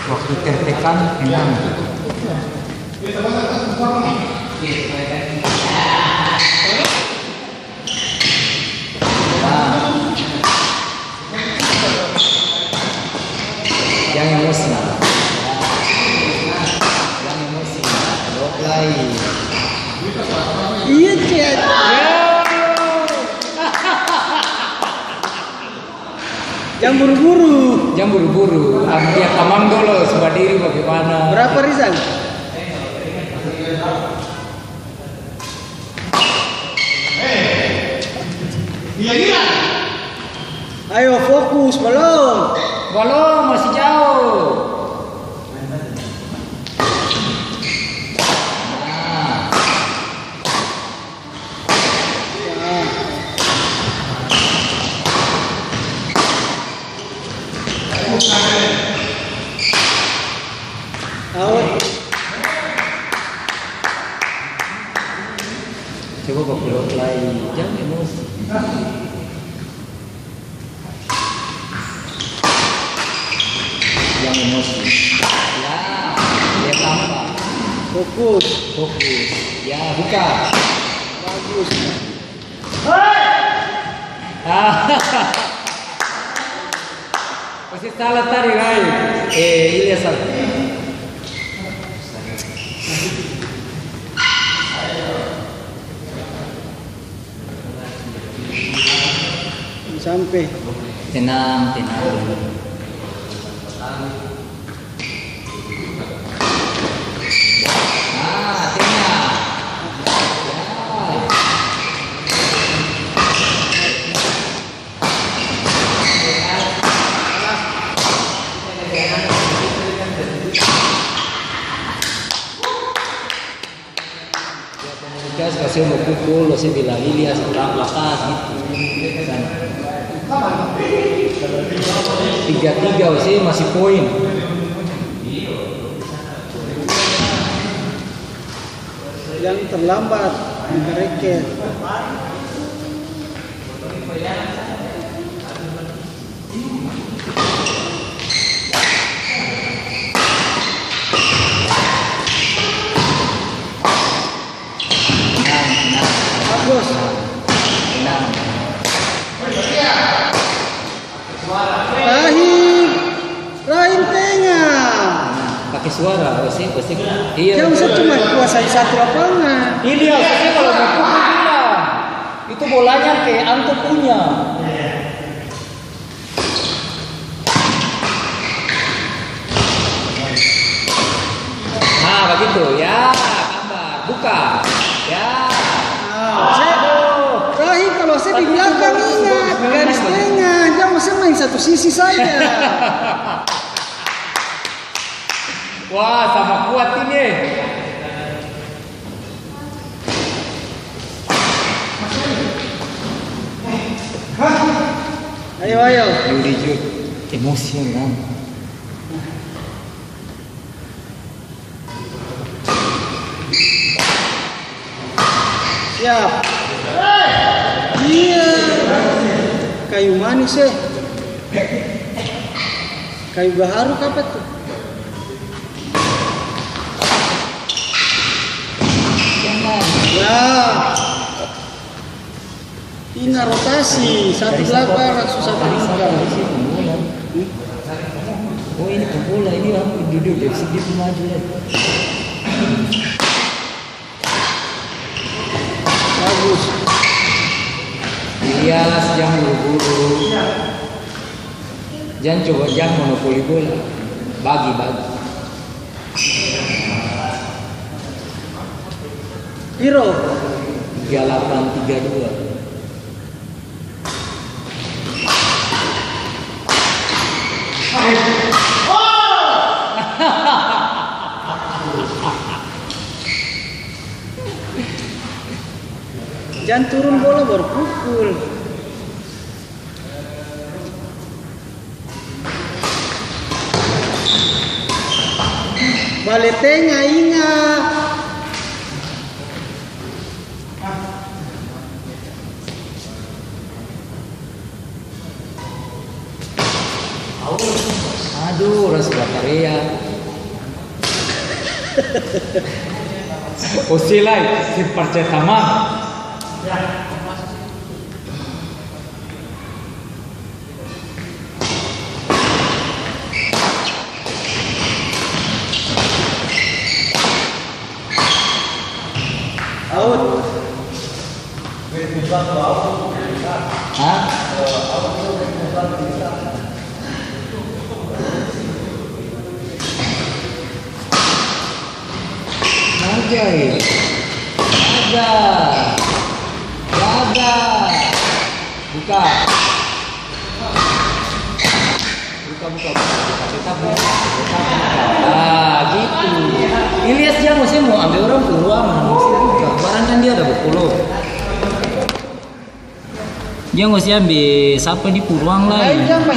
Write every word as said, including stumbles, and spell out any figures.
Waktu tertekan, tenang. Nah. Jang emosi. Jang emosi. Blok lai. Iya, Cen. Jang buru-buru. Jang buru-buru. Am-, biar tamang dolo su badiri bagimana. Berapa, Rizal? Ayo, fokus, balong. Balong, masih jauh. Nah. Out. Coba baku lok lai, jang emosi. Jang emosi. Ya, dia tampa. Fokus. Fokus. Ya, buka. Bagus. Pasti salah tadi, Rai. Eh, Ilyas salah. Sampe. Tenang, tenang. Ah, tenang. Ya. Dia komunikasi, kasi mo pukul, kasi bilang, "Ilyas, la-, lakas," gitu. Tiga tiga, kasi masih poin. Yang terlambat, mereka. Tenang, tenang. Bagus. Tenang. Rahim. Rahim tenga. Pake suara, pasti, pasti. Iya. Jang sa cuma kuasai satu lapangan. Ini ya, maksudnya kalau mau pukul bilang, itu bolanya ke Anto punya. Nah, bagitu. Ya, gambar. Buka. Ya. Nah, se-, aduh. Rahim, kalo se di belakang, ingat, garis tengah. Jang se main satu sisi saja. Wah, sama kuat ini, eh. Ayo, ayo. Yudi Jud, emosi yang kan. Siap. Iya. Kayu manis, eh. Kayu gaharu apa tuh? Ya. Ini rotasi, satu belakang, langsung satu belakang. Oh, ini pembola, ini orang duduk dari sini, dia maju, ya. Bagus. Ilyas, jang buru-buru. Jang coba, jang monopoli bola. Bagi, bagi. Piro? Tiga lapan, tiga dua. Jang turun bola baru pukul. Bale tenga, inga. Aduh, Sudah tarea. Ose lai, seng parcaya tamang. Out. Hah? Jaga, eh. Jaga. Jaga. Buka. Buka, buka, buka, buka. Tetap buka, tetap buka. Ah, gitu. Ilyas jang ose mo ambe orang pung ruangan, ose buka. Barang kan dia ada bokolo. Jang ose ambe sapa di pung ruang lai. Lain jang, Pak.